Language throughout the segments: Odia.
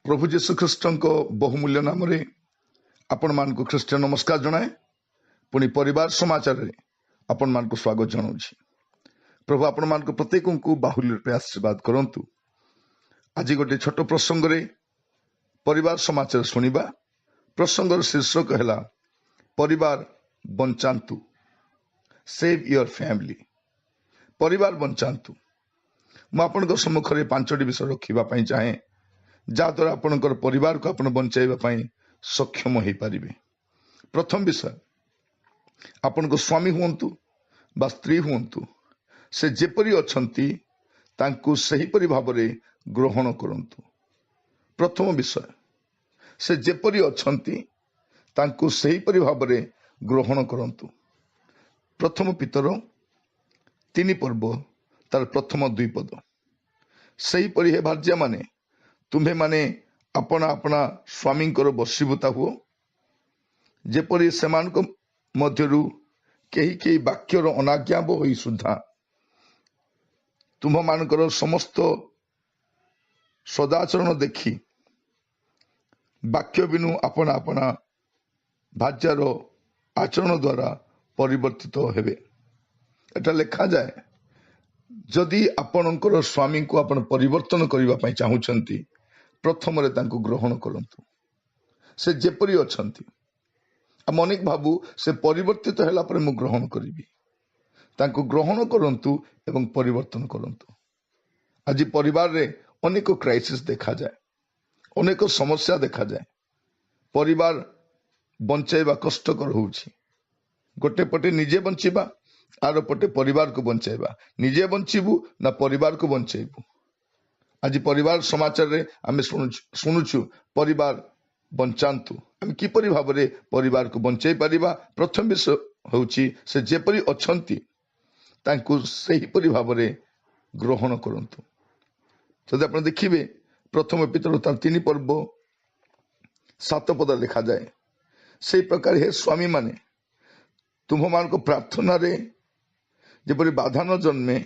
ପ୍ରଭୁ ଯୀଶୁଖ୍ରୀଷ୍ଟଙ୍କ ବହୁମୂଲ୍ୟ ନାମରେ ଆପଣମାନଙ୍କୁ ଖ୍ରୀଷ୍ଟ ନମସ୍କାର ଜଣାଏ। ପୁଣି ପରିବାର ସମାଚାରରେ ଆପଣମାନଙ୍କୁ ସ୍ୱାଗତ ଜଣାଉଛି। ପ୍ରଭୁ ଆପଣମାନଙ୍କ ପ୍ରତ୍ୟେକଙ୍କୁ ବାହୁଲ୍ୟ ରୂପେ ଆଶୀର୍ବାଦ କରନ୍ତୁ। ଆଜି ଗୋଟେ ଛୋଟ ପ୍ରସଙ୍ଗରେ ପରିବାର ସମାଚାର ଶୁଣିବା। ପ୍ରସଙ୍ଗର ଶୀର୍ଷକ ହେଲା ପରିବାର ବଞ୍ଚାନ୍ତୁ, ସେଭ୍ your family. ପରିବାର ବଞ୍ଚାନ୍ତୁ। ମୁଁ ଆପଣଙ୍କ ସମ୍ମୁଖରେ ପାଞ୍ଚଟି ବିଷୟ ରଖିବା ପାଇଁ ଚାହେଁ, ଯାହାଦ୍ୱାରା ଆପଣଙ୍କର ପରିବାରକୁ ଆପଣ ବଞ୍ଚାଇବା ପାଇଁ ସକ୍ଷମ ହେଇପାରିବେ। ପ୍ରଥମ ବିଷୟ, ଆପଣଙ୍କ ସ୍ୱାମୀ ହୁଅନ୍ତୁ ବା ସ୍ତ୍ରୀ ହୁଅନ୍ତୁ, ସେ ଯେପରି ଅଛନ୍ତି ତାଙ୍କୁ ସେହିପରି ଭାବରେ ଗ୍ରହଣ କରନ୍ତୁ। ପ୍ରଥମ ବିଷୟ, ସେ ଯେପରି ଅଛନ୍ତି ତାଙ୍କୁ ସେହିପରି ଭାବରେ ଗ୍ରହଣ କରନ୍ତୁ। ପ୍ରଥମ ପିତର 3 ପର୍ବ ତାର ପ୍ରଥମ ଦୁଇ ପଦ। ସେହିପରି ହେ ଭାର୍ଯ୍ୟାମାନେ, ତୁମ୍ଭେମାନେ ଆପଣା ଆପଣା ସ୍ୱାମୀଙ୍କର ବଶୀଭୂତା ହୁଅ, ଯେପରି ସେମାନଙ୍କ ମଧ୍ୟରୁ କେହି କେହି ବାକ୍ୟର ଅନାଜ୍ଞାବହ ହୋଇ ସୁଦ୍ଧା ତୁମ୍ଭମାନଙ୍କର ସମସ୍ତ ସଦାଚରଣ ଦେଖି ବାକ୍ୟ ବିନୁ ଆପଣା ଆପଣା ଭାର୍ଯ୍ୟାର ଆଚରଣ ଦ୍ୱାରା ପରିବର୍ତ୍ତିତ ହେବେ। ଏଟା ଲେଖାଯାଏ, ଯଦି ଆପଣଙ୍କର ସ୍ୱାମୀଙ୍କୁ ଆପଣ ପରିବର୍ତ୍ତନ କରିବା ପାଇଁ ଚାହୁଁଛନ୍ତି, ପ୍ରଥମରେ ତାଙ୍କୁ ଗ୍ରହଣ କରନ୍ତୁ ସେ ଯେପରି ଅଛନ୍ତି। ଆମେ ଅନେକ ଭାବୁ, ସେ ପରିବର୍ତ୍ତିତ ହେଲା ପରେ ମୁଁ ଗ୍ରହଣ କରିବି। ତାଙ୍କୁ ଗ୍ରହଣ କରନ୍ତୁ ଏବଂ ପରିବର୍ତ୍ତନ କରନ୍ତୁ। ଆଜି ପରିବାରରେ ଅନେକ କ୍ରାଇସିସ୍ ଦେଖାଯାଏ, ଅନେକ ସମସ୍ୟା ଦେଖାଯାଏ। ପରିବାର ବଞ୍ଚାଇବା କଷ୍ଟକର ହେଉଛି। ଗୋଟେ ପଟେ ନିଜେ ବଞ୍ଚିବା, ଆର ପଟେ ପରିବାରକୁ ବଞ୍ଚାଇବା। ନିଜେ ବଞ୍ଚିବୁ ନା ପରିବାରକୁ ବଞ୍ଚେଇବୁ? ଆଜି ପରିବାର ସମାଚାରରେ ଆମେ ଶୁଣୁଛୁ ପରିବାର ବଞ୍ଚାନ୍ତୁ। ଆମେ କିପରି ଭାବରେ ପରିବାରକୁ ବଞ୍ଚାଇ ପାରିବା? ପ୍ରଥମ ବିଷୟ ହେଉଛି, ସେ ଯେପରି ଅଛନ୍ତି ତାଙ୍କୁ ସେହିପରି ଭାବରେ ଗ୍ରହଣ କରନ୍ତୁ। ଯଦି ଆପଣ ଦେଖିବେ, ପ୍ରଥମ ପିତର ତାର 3 ପର୍ବ 7 ପଦ ଲେଖାଯାଏ, ସେଇ ପ୍ରକାର ହେ ସ୍ୱାମୀମାନେ, ତୁମ୍ଭମାନଙ୍କ ପ୍ରାର୍ଥନାରେ ଯେପରି ବାଧା ନ ଜନ୍ମେ,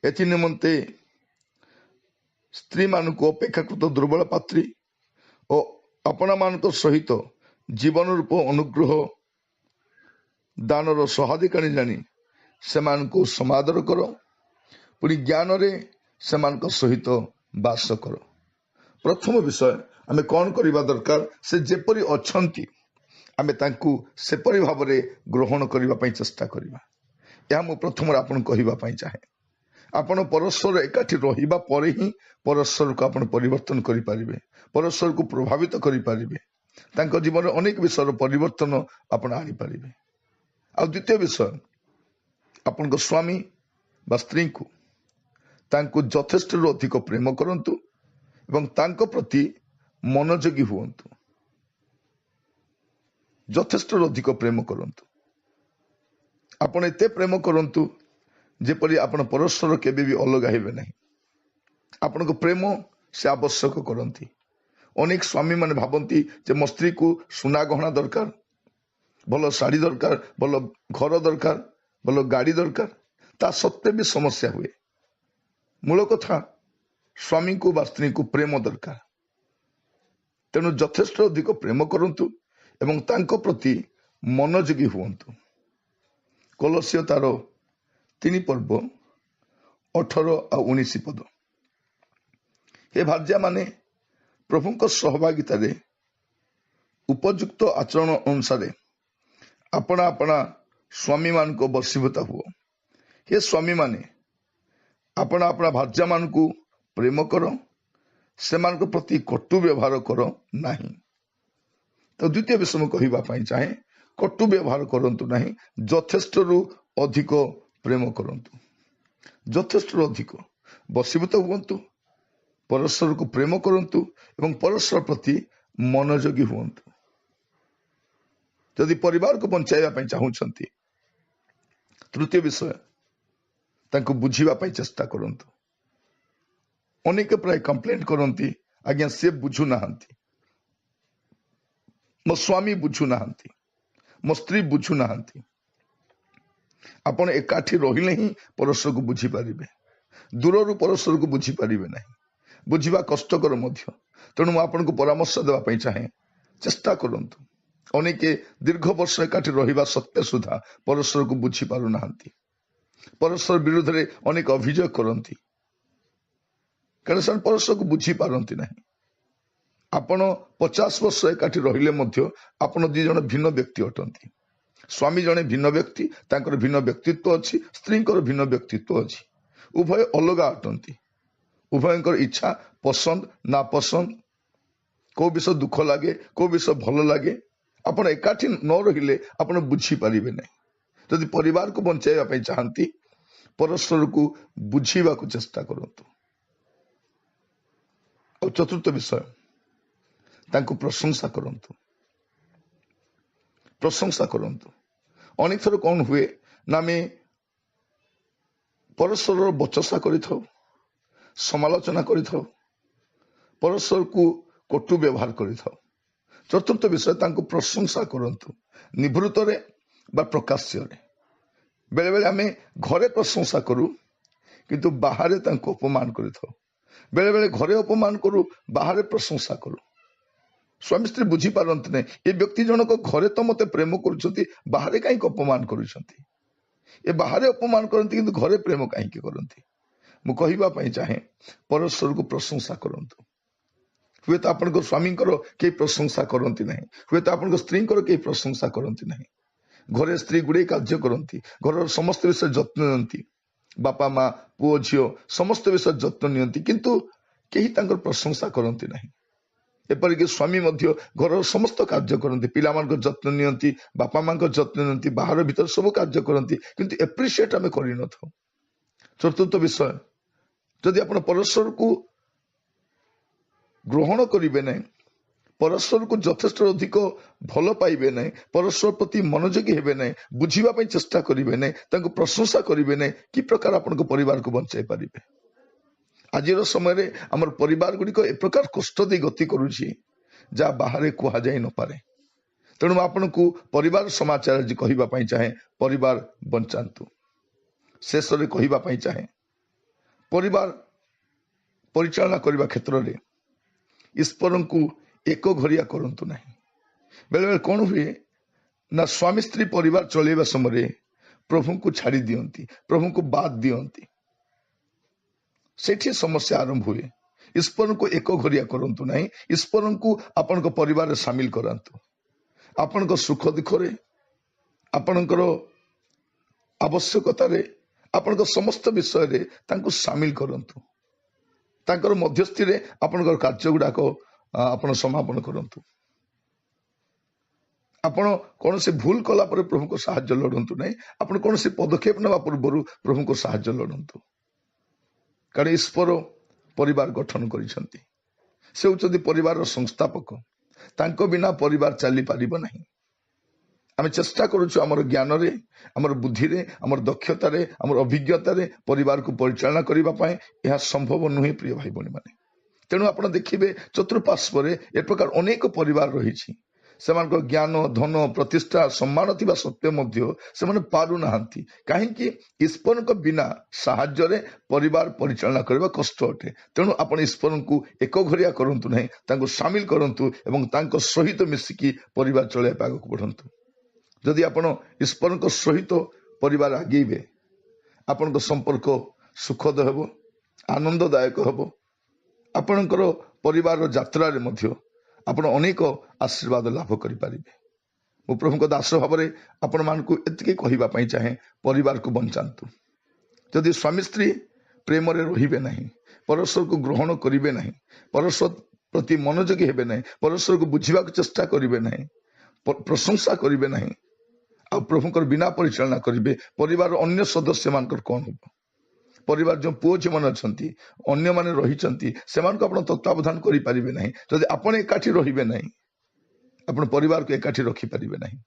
ଏଥି ନିମନ୍ତେ ସ୍ତ୍ରୀମାନଙ୍କୁ ଅପେକ୍ଷାକୃତ ଦୁର୍ବଳ ପାତ୍ରୀ ଓ ଆପଣମାନଙ୍କ ସହିତ ଜୀବନ ରୂପ ଅନୁଗ୍ରହ ଦାନର ସହାଧିକାରୀ ଜାଣି ସେମାନଙ୍କୁ ସମାଦର କର, ପୁଣି ଜ୍ଞାନରେ ସେମାନଙ୍କ ସହିତ ବାସ କର। ପ୍ରଥମ ବିଷୟ, ଆମେ କ'ଣ କରିବା ଦରକାର? ସେ ଯେପରି ଅଛନ୍ତି ଆମେ ତାଙ୍କୁ ସେପରି ଭାବରେ ଗ୍ରହଣ କରିବା ପାଇଁ ଚେଷ୍ଟା କରିବା। ଏହା ମୁଁ ପ୍ରଥମରେ ଆପଣଙ୍କୁ କହିବା ପାଇଁ ଚାହେଁ। ଆପଣ ପରସ୍ପର ଏକାଠି ରହିବା ପରେ ହିଁ ପରସ୍ପରକୁ ଆପଣ ପରିବର୍ତ୍ତନ କରିପାରିବେ, ପରସ୍ପରକୁ ପ୍ରଭାବିତ କରିପାରିବେ, ତାଙ୍କ ଜୀବନରେ ଅନେକ ବିଷୟର ପରିବର୍ତ୍ତନ ଆପଣ ଆଣିପାରିବେ। ଆଉ ଦ୍ୱିତୀୟ ବିଷୟ, ଆପଣଙ୍କ ସ୍ୱାମୀ ବା ସ୍ତ୍ରୀଙ୍କୁ ତାଙ୍କୁ ଯଥେଷ୍ଟରୁ ଅଧିକ ପ୍ରେମ କରନ୍ତୁ ଏବଂ ତାଙ୍କ ପ୍ରତି ମନୋଯୋଗୀ ହୁଅନ୍ତୁ। ଯଥେଷ୍ଟରୁ ଅଧିକ ପ୍ରେମ କରନ୍ତୁ। ଆପଣ ଏତେ ପ୍ରେମ କରନ୍ତୁ ଯେପରି ଆପଣ ପରସ୍ପର କେବେ ବି ଅଲଗା ହେବେ ନାହିଁ। ଆପଣଙ୍କ ପ୍ରେମ ସେ ଆବଶ୍ୟକ କରନ୍ତି। ଅନେକ ସ୍ୱାମୀମାନେ ଭାବନ୍ତି ଯେ ମୋ ସ୍ତ୍ରୀକୁ ସୁନା ଗହଣା ଦରକାର, ଭଲ ଶାଢ଼ୀ ଦରକାର, ଭଲ ଘର ଦରକାର, ଭଲ ଗାଡ଼ି ଦରକାର। ତା ସତ୍ତ୍ୱେ ବି ସମସ୍ୟା ହୁଏ। ମୂଳ କଥା, ସ୍ୱାମୀଙ୍କୁ ବା ସ୍ତ୍ରୀଙ୍କୁ ପ୍ରେମ ଦରକାର। ତେଣୁ ଯଥେଷ୍ଟ ଅଧିକ ପ୍ରେମ କରନ୍ତୁ ଏବଂ ତାଙ୍କ ପ୍ରତି ମନୋଯୋଗୀ ହୁଅନ୍ତୁ। କଲସୀୟ ତାର 3 ପର୍ବ 18 ଆଉ 19 ପଦ। ହେ ଭାର୍ଯ୍ୟାମାନେ, ପ୍ରଭୁଙ୍କ ସହଭାଗିତାରେ ଉପଯୁକ୍ତ ଆଚରଣ ଅନୁସାରେ ଆପଣା ଆପଣା ସ୍ୱାମୀମାନଙ୍କ ବଶୀଭୂତ ହୁଅ। ହେ ସ୍ୱାମୀମାନେ, ଆପଣା ଆପଣା ଭାର୍ଯ୍ୟାମାନଙ୍କୁ ପ୍ରେମ କର, ସେମାନଙ୍କ ପ୍ରତି କଟୁ ବ୍ୟବହାର କର ନାହିଁ। ତ ଦ୍ୱିତୀୟ ବିଷୟ ମୁଁ କହିବା ପାଇଁ ଚାହେଁ, କଟୁ ବ୍ୟବହାର କରନ୍ତୁ ନାହିଁ, ଯଥେଷ୍ଟରୁ ଅଧିକ ପ୍ରେମ କରନ୍ତୁ। ଯଥେଷ୍ଟରୁ ଅଧିକ ବଶୀଭୂତ ହୁଅନ୍ତୁ, ପରସ୍ପରକୁ ପ୍ରେମ କରନ୍ତୁ ଏବଂ ପରସ୍ପର ପ୍ରତି ମନୋଯୋଗୀ ହୁଅନ୍ତୁ। ଯଦି ପରିବାରକୁ ବଞ୍ଚାଇବା ପାଇଁ ଚାହୁଁଛନ୍ତି, ତୃତୀୟ ବିଷୟ, ତାଙ୍କୁ ବୁଝିବା ପାଇଁ ଚେଷ୍ଟା କରନ୍ତୁ। ଅନେକ ପ୍ରାୟ କମ୍ପ୍ଲେଣ୍ଟ କରନ୍ତି, ଆଜ୍ଞା ସେ ବୁଝୁନାହାନ୍ତି, ମୋ ସ୍ୱାମୀ ବୁଝୁନାହାନ୍ତି, ମୋ ସ୍ତ୍ରୀ ବୁଝୁନାହାନ୍ତି। ଆପଣ ଏକାଠି ରହିଲେ ହିଁ ପରସ୍ପରକୁ ବୁଝିପାରିବେ, ଦୂରରୁ ପରସ୍ପରକୁ ବୁଝିପାରିବେ ନାହିଁ। ବୁଝିବା କଷ୍ଟକର ମଧ୍ୟ। ତେଣୁ ମୁଁ ଆପଣଙ୍କୁ ପରାମର୍ଶ ଦେବା ପାଇଁ ଚାହେଁ, ଚେଷ୍ଟା କରନ୍ତୁ। ଅନେକ ଦୀର୍ଘ ବର୍ଷ ଏକାଠି ରହିବା ସତ୍ତ୍ୱେ ସୁଦ୍ଧା ପରସ୍ପରକୁ ବୁଝିପାରୁନାହାନ୍ତି, ପରସ୍ପର ବିରୁଦ୍ଧରେ ଅନେକ ଅଭିଯୋଗ କରନ୍ତି, କାରଣ ସେମାନେ ପରସ୍ପରକୁ ବୁଝିପାରନ୍ତି ନାହିଁ। ଆପଣ 50 ବର୍ଷ ଏକାଠି ରହିଲେ ମଧ୍ୟ ଆପଣ 2 ଜଣ ଭିନ୍ନ ବ୍ୟକ୍ତି ଅଟନ୍ତି। ସ୍ୱାମୀ ଜଣେ ଭିନ୍ନ ବ୍ୟକ୍ତି, ତାଙ୍କର ଭିନ୍ନ ବ୍ୟକ୍ତିତ୍ୱ ଅଛି, ସ୍ତ୍ରୀଙ୍କର ଭିନ୍ନ ବ୍ୟକ୍ତିତ୍ୱ ଅଛି, ଉଭୟ ଅଲଗା ଅଟନ୍ତି। ଉଭୟଙ୍କର ଇଚ୍ଛା, ପସନ୍ଦ, ନାପସନ୍ଦ, କୋଉ ବିଷୟ ଦୁଃଖ ଲାଗେ, କୋଉ ବିଷୟ ଭଲ ଲାଗେ, ଆପଣ ଏକାଠି ନ ରହିଲେ ଆପଣ ବୁଝିପାରିବେ ନାହିଁ। ଯଦି ପରିବାରକୁ ବଞ୍ଚାଇବା ପାଇଁ ଚାହାନ୍ତି, ପରସ୍ପରକୁ ବୁଝିବାକୁ ଚେଷ୍ଟା କରନ୍ତୁ। ଆଉ ଚତୁର୍ଥ ବିଷୟ, ତାଙ୍କୁ ପ୍ରଶଂସା କରନ୍ତୁ। ପ୍ରଶଂସା କରନ୍ତୁ। ଅନେକ ଥର କଣ ହୁଏ ନା, ଆମେ ପରସ୍ପରର ବଚସା କରିଥାଉ, ସମାଲୋଚନା କରିଥାଉ, ପରସ୍ପରକୁ କଟୁ ବ୍ୟବହାର କରିଥାଉ। ଚତୁର୍ଥ ବିଷୟ, ତାଙ୍କୁ ପ୍ରଶଂସା କରନ୍ତୁ, ନିଭୃତରେ ବା ପ୍ରକାଶ୍ୟରେ। ବେଳେବେଳେ ଆମେ ଘରେ ପ୍ରଶଂସା କରୁ, କିନ୍ତୁ ବାହାରେ ତାଙ୍କୁ ଅପମାନ କରିଥାଉ। ବେଳେବେଳେ ଘରେ ଅପମାନ କରୁ, ବାହାରେ ପ୍ରଶଂସା କରୁ। ସ୍ୱାମୀ ସ୍ତ୍ରୀ ବୁଝିପାରନ୍ତି ନାହିଁ, ଏ ବ୍ୟକ୍ତି ଜଣକ ଘରେ ତ ମୋତେ ପ୍ରେମ କରୁଛନ୍ତି, ବାହାରେ କାହିଁକି ଅପମାନ କରୁଛନ୍ତି? ଏ ବାହାରେ ଅପମାନ କରନ୍ତି, କିନ୍ତୁ ଘରେ ପ୍ରେମ କାହିଁକି କରନ୍ତି? ମୁଁ କହିବା ପାଇଁ ଚାହେଁ, ପରସ୍ପରକୁ ପ୍ରଶଂସା କରନ୍ତୁ। ହୁଏତ ଆପଣଙ୍କ ସ୍ୱାମୀଙ୍କର କେହି ପ୍ରଶଂସା କରନ୍ତି ନାହିଁ, ହୁଏତ ଆପଣଙ୍କ ସ୍ତ୍ରୀଙ୍କର କେହି ପ୍ରଶଂସା କରନ୍ତି ନାହିଁ। ଘରେ ସ୍ତ୍ରୀ ଗୁଡ଼ିଏ କାର୍ଯ୍ୟ କରନ୍ତି, ଘରର ସମସ୍ତ ବିଷୟରେ ଯତ୍ନ ନିଅନ୍ତି, ବାପା ମା, ପୁଅ ଝିଅ ସମସ୍ତ ବିଷୟରେ ଯତ୍ନ ନିଅନ୍ତି, କିନ୍ତୁ କେହି ତାଙ୍କର ପ୍ରଶଂସା କରନ୍ତି ନାହିଁ। ଏପରିକି ସ୍ୱାମୀ ମଧ୍ୟ ଘରର ସମସ୍ତ କାର୍ଯ୍ୟ କରନ୍ତି, ପିଲାମାନଙ୍କ ଯତ୍ନ ନିଅନ୍ତି, ବାପା ମାଙ୍କ ଯତ୍ନ ନିଅନ୍ତି, ବାହାର ଭିତରେ ସବୁ କାର୍ଯ୍ୟ କରନ୍ତି, କିନ୍ତୁ ଏପ୍ରିସିଏଟ୍ ଆମେ କରିନଥାଉ। ଚତୁର୍ଥ ବିଷୟ, ଯଦି ଆପଣ ପରସ୍ପରକୁ ଗ୍ରହଣ କରିବେ ନାହିଁ, ପରସ୍ପରକୁ ଯଥେଷ୍ଟ ଅଧିକ ଭଲ ପାଇବେ ନାହିଁ, ପରସ୍ପର ପ୍ରତି ମନୋଯୋଗୀ ହେବେ ନାହିଁ, ବୁଝିବା ପାଇଁ ଚେଷ୍ଟା କରିବେ ନାହିଁ, ତାଙ୍କୁ ପ୍ରଶଂସା କରିବେ ନାହିଁ, କି ପ୍ରକାର ଆପଣଙ୍କ ପରିବାରକୁ ବଞ୍ଚାଇ ପାରିବେ? ଆଜିର ସମୟରେ ଆମର ପରିବାର ଗୁଡ଼ିକ ଏ ପ୍ରକାର କଷ୍ଟ ଦେଇ ଗତି କରୁଛି, ଯାହା ବାହାରେ କୁହାଯାଇ ନପାରେ। ତେଣୁ ମୁଁ ଆପଣଙ୍କୁ ପରିବାର ସମାଚାର ଆଜି କହିବା ପାଇଁ ଚାହେଁ, ପରିବାର ବଞ୍ଚାନ୍ତୁ। ଶେଷରେ କହିବା ପାଇଁ ଚାହେଁ, ପରିବାର ପରିଚାଳନା କରିବା କ୍ଷେତ୍ରରେ ଈଶ୍ୱରଙ୍କୁ ଏକ ଘରିଆ କରନ୍ତୁ ନାହିଁ। ବେଳେବେଳେ କଣ ହୁଏ ନା, ସ୍ୱାମୀ ସ୍ତ୍ରୀ ପରିବାର ଚଳେଇବା ସମୟରେ ପ୍ରଭୁଙ୍କୁ ଛାଡ଼ି ଦିଅନ୍ତି, ପ୍ରଭୁଙ୍କୁ ବାଦ ଦିଅନ୍ତି, ସେଠି ସମସ୍ୟା ଆରମ୍ଭ ହୁଏ। ଈଶ୍ୱରଙ୍କୁ ଏକ ଘରିଆ କରନ୍ତୁ ନାହିଁ, ଈଶ୍ୱରଙ୍କୁ ଆପଣଙ୍କ ପରିବାରରେ ସାମିଲ କରାନ୍ତୁ। ଆପଣଙ୍କ ସୁଖ ଦୁଃଖରେ, ଆପଣଙ୍କର ଆବଶ୍ୟକତାରେ, ଆପଣଙ୍କ ସମସ୍ତ ବିଷୟରେ ତାଙ୍କୁ ସାମିଲ କରନ୍ତୁ। ତାଙ୍କର ମଧ୍ୟସ୍ଥିରେ ଆପଣଙ୍କର କାର୍ଯ୍ୟ ଗୁଡ଼ାକ ଆପଣ ସମାପନ କରନ୍ତୁ। ଆପଣ କୌଣସି ଭୁଲ କଲା ପରେ ପ୍ରଭୁଙ୍କ ସାହାଯ୍ୟ ଲୋଡ଼ନ୍ତୁ ନାହିଁ, ଆପଣ କୌଣସି ପଦକ୍ଷେପ ନେବା ପୂର୍ବରୁ ପ୍ରଭୁଙ୍କ ସାହାଯ୍ୟ ଲୋଡ଼ନ୍ତୁ। କାରଣ ଈଶ୍ୱର ପରିବାର ଗଠନ କରିଛନ୍ତି, ସେ ହେଉଛନ୍ତି ପରିବାରର ସଂସ୍ଥାପକ, ତାଙ୍କ ବିନା ପରିବାର ଚାଲିପାରିବ ନାହିଁ। ଆମେ ଚେଷ୍ଟା କରୁଛୁ ଆମର ଜ୍ଞାନରେ, ଆମର ବୁଦ୍ଧିରେ, ଆମର ଦକ୍ଷତାରେ, ଆମର ଅଭିଜ୍ଞତାରେ ପରିବାରକୁ ପରିଚାଳନା କରିବା ପାଇଁ, ଏହା ସମ୍ଭବ ନୁହେଁ ପ୍ରିୟ ଭାଇ ଭଉଣୀମାନେ। ତେଣୁ ଆପଣ ଦେଖିବେ ଚତୁଃପାର୍ଶ୍ୱରେ ଏ ପ୍ରକାର ଅନେକ ପରିବାର ରହିଛି, ସେମାନଙ୍କ ଜ୍ଞାନ, ଧନ, ପ୍ରତିଷ୍ଠା, ସମ୍ମାନ ଥିବା ସତ୍ତ୍ୱେ ମଧ୍ୟ ସେମାନେ ପାରୁନାହାନ୍ତି। କାହିଁକି? ଈଶ୍ୱରଙ୍କ ବିନା ସାହାଯ୍ୟରେ ପରିବାର ପରିଚାଳନା କରିବା କଷ୍ଟ ଅଟେ। ତେଣୁ ଆପଣ ଈଶ୍ୱରଙ୍କୁ ଏକଘରିଆ କରନ୍ତୁ ନାହିଁ, ତାଙ୍କୁ ସାମିଲ କରନ୍ତୁ ଏବଂ ତାଙ୍କ ସହିତ ମିଶିକି ପରିବାର ଚଳାଇବା ପାଇଁ ଆଗକୁ ବଢ଼ନ୍ତୁ। ଯଦି ଆପଣ ଈଶ୍ୱରଙ୍କ ସହିତ ପରିବାର ଆଗେଇବେ, ଆପଣଙ୍କ ସମ୍ପର୍କ ସୁଖଦ ହେବ, ଆନନ୍ଦଦାୟକ ହେବ। ଆପଣଙ୍କର ପରିବାରର ଯାତ୍ରାରେ ମଧ୍ୟ ଆପଣ ଅନେକ ଆଶୀର୍ବାଦ ଲାଭ କରିପାରିବେ। ମୁଁ ପ୍ରଭୁଙ୍କ ଦାସ ଭାବରେ ଆପଣମାନଙ୍କୁ ଏତିକି କହିବା ପାଇଁ ଚାହେଁ, ପରିବାରକୁ ବଞ୍ଚାନ୍ତୁ। ଯଦି ସ୍ୱାମୀ ସ୍ତ୍ରୀ ପ୍ରେମରେ ରହିବେ ନାହିଁ, ପରସ୍ପରକୁ ଗ୍ରହଣ କରିବେ ନାହିଁ, ପରସ୍ପର ପ୍ରତି ମନୋଯୋଗୀ ହେବେ ନାହିଁ, ପରସ୍ପରକୁ ବୁଝିବାକୁ ଚେଷ୍ଟା କରିବେ ନାହିଁ, ପ୍ରଶଂସା କରିବେ ନାହିଁ, ଆଉ ପ୍ରଭୁଙ୍କର ବିନା ପରିଚାଳନା କରିବେ, ପରିବାରର ଅନ୍ୟ ସଦସ୍ୟମାନଙ୍କର କ'ଣ ହେବ? ପରିବାର ଯେଉଁ ପୁଅ ଝିଅମାନେ ଅଛନ୍ତି, ଅନ୍ୟମାନେ ରହିଛନ୍ତି, ସେମାନଙ୍କୁ ଆପଣ ତତ୍ତ୍ୱାବଧାନ କରିପାରିବେ ନାହିଁ। ଯଦି ଆପଣ ଏକାଠି ରହିବେ ନାହିଁ, ଆପଣ ପରିବାରକୁ ଏକାଠି ରଖିପାରିବେ ନାହିଁ।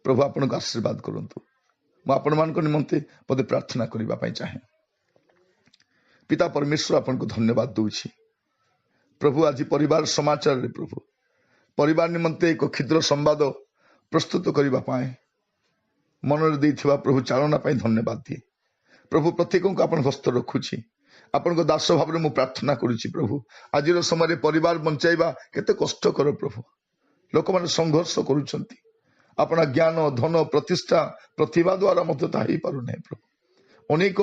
ପ୍ରଭୁ ଆପଣଙ୍କୁ ଆଶୀର୍ବାଦ କରନ୍ତୁ। ମୁଁ ଆପଣମାନଙ୍କ ନିମନ୍ତେ ପଦେ ପ୍ରାର୍ଥନା କରିବା ପାଇଁ ଚାହେଁ। ପିତା ପରମେଶ୍ୱର, ଆପଣଙ୍କୁ ଧନ୍ୟବାଦ ଦଉଛି ପ୍ରଭୁ। ଆଜି ପରିବାର ସମାଚାରରେ ପ୍ରଭୁ ପରିବାର ନିମନ୍ତେ ଏକ କ୍ଷୁଦ୍ର ସମ୍ବାଦ ପ୍ରସ୍ତୁତ କରିବା ପାଇଁ ମନରେ ଦେଇଥିବା ପ୍ରଭୁ ଚାଳନା ପାଇଁ ଧନ୍ୟବାଦ ଦିଏ। ପ୍ରଭୁ ପ୍ରତ୍ୟେକଙ୍କୁ ଆପଣ ହସ୍ତ ରଖୁଛି। ଆପଣଙ୍କ ଦାସ ଭାବରେ ମୁଁ ପ୍ରାର୍ଥନା କରୁଛି ପ୍ରଭୁ, ଆଜିର ସମୟରେ ପରିବାର ବଞ୍ଚାଇବା କେତେ କଷ୍ଟକର ପ୍ରଭୁ। ଲୋକମାନେ ସଂଘର୍ଷ କରୁଛନ୍ତି, ଆପଣା ଜ୍ଞାନ, ଧନ, ପ୍ରତିଷ୍ଠା, ପ୍ରତିଭା ଦ୍ୱାରା ମଧ୍ୟ ତାହା ହେଇପାରୁନାହିଁ ପ୍ରଭୁ। ଅନେକ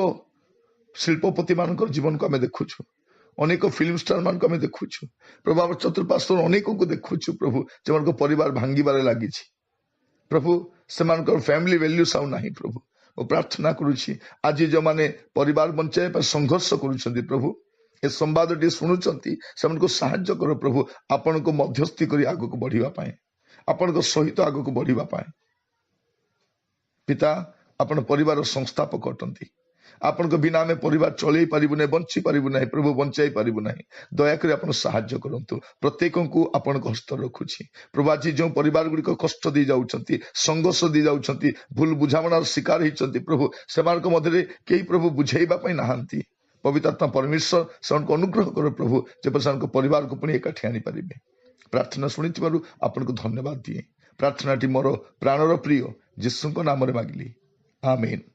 ଶିଳ୍ପପତି ମାନଙ୍କର ଜୀବନକୁ ଆମେ ଦେଖୁଛୁ, ଅନେକ ଫିଲ୍ମ ଷ୍ଟାର ମାନଙ୍କୁ ଆମେ ଦେଖୁଛୁ ପ୍ରଭୁ, ଆମ ଚତୁର୍ପାର୍ଶ୍ୱରୁ ଅନେକଙ୍କୁ ଦେଖୁଛୁ ପ୍ରଭୁ, ସେମାନଙ୍କ ପରିବାର ଭାଙ୍ଗିବାରେ ଲାଗିଛି ପ୍ରଭୁ, ସେମାନଙ୍କର ଫ୍ୟାମିଲି ଭ୍ୟାଲ୍ୟୁସ୍ ଆଉ ନାହିଁ ପ୍ରଭୁ। ମୁଁ ପ୍ରାର୍ଥନା କରୁଛି, ଆଜି ଯେଉଁମାନେ ପରିବାର ବଞ୍ଚାଇବା ପାଇଁ ସଂଘର୍ଷ କରୁଛନ୍ତି ପ୍ରଭୁ, ଏ ସମ୍ବାଦଟି ଶୁଣୁଛନ୍ତି, ସେମାନଙ୍କୁ ସାହାଯ୍ୟ କର ପ୍ରଭୁ, ଆପଣଙ୍କୁ ମଧ୍ୟସ୍ଥି କରି ଆଗକୁ ବଢିବା ପାଇଁ, ଆପଣଙ୍କ ସହିତ ଆଗକୁ ବଢିବା ପାଇଁ। ପିତା, ଆପଣ ପରିବାର ସଂସ୍ଥାପକ ଅଟନ୍ତି। ଆପଣଙ୍କ ବିନା ଆମେ ପରିବାର ଚଳେଇ ପାରିବୁ ନାହିଁ, ବଞ୍ଚି ପାରିବୁ ନାହିଁ ପ୍ରଭୁ, ବଞ୍ଚାଇ ପାରିବୁ ନାହିଁ। ଦୟାକରି ଆପଣ ସାହାଯ୍ୟ କରନ୍ତୁ। ପ୍ରତ୍ୟେକଙ୍କୁ ଆପଣଙ୍କ ହସ୍ତ ରଖୁଛି ପ୍ରଭୁ। ଆଜି ଯେଉଁ ପରିବାର ଗୁଡ଼ିକ କଷ୍ଟ ଦେଇ ଯାଉଛନ୍ତି, ସଂଘର୍ଷ ଦେଇ ଯାଉଛନ୍ତି, ଭୁଲ ବୁଝାମଣାର ଶିକାର ହେଇଛନ୍ତି ପ୍ରଭୁ, ସେମାନଙ୍କ ମଧ୍ୟରେ କେହି ପ୍ରଭୁ ବୁଝେଇବା ପାଇଁ ନାହାନ୍ତି। ପବିତ୍ର ଆତ୍ମା ପରମେଶ୍ୱର, ସେମାନଙ୍କୁ ଅନୁଗ୍ରହ କର ପ୍ରଭୁ, ଯେପରି ସେମାନଙ୍କ ପରିବାରକୁ ପୁଣି ଏକାଠି ଆଣିପାରିବେ। ପ୍ରାର୍ଥନା ଶୁଣିଥିବାରୁ ଆପଣଙ୍କୁ ଧନ୍ୟବାଦ ଦିଏ। ପ୍ରାର୍ଥନାଟି ମୋର ପ୍ରାଣର ପ୍ରିୟ ଯୀଶୁଙ୍କ ନାମରେ ମାଗିଲି, ଆମେନ୍।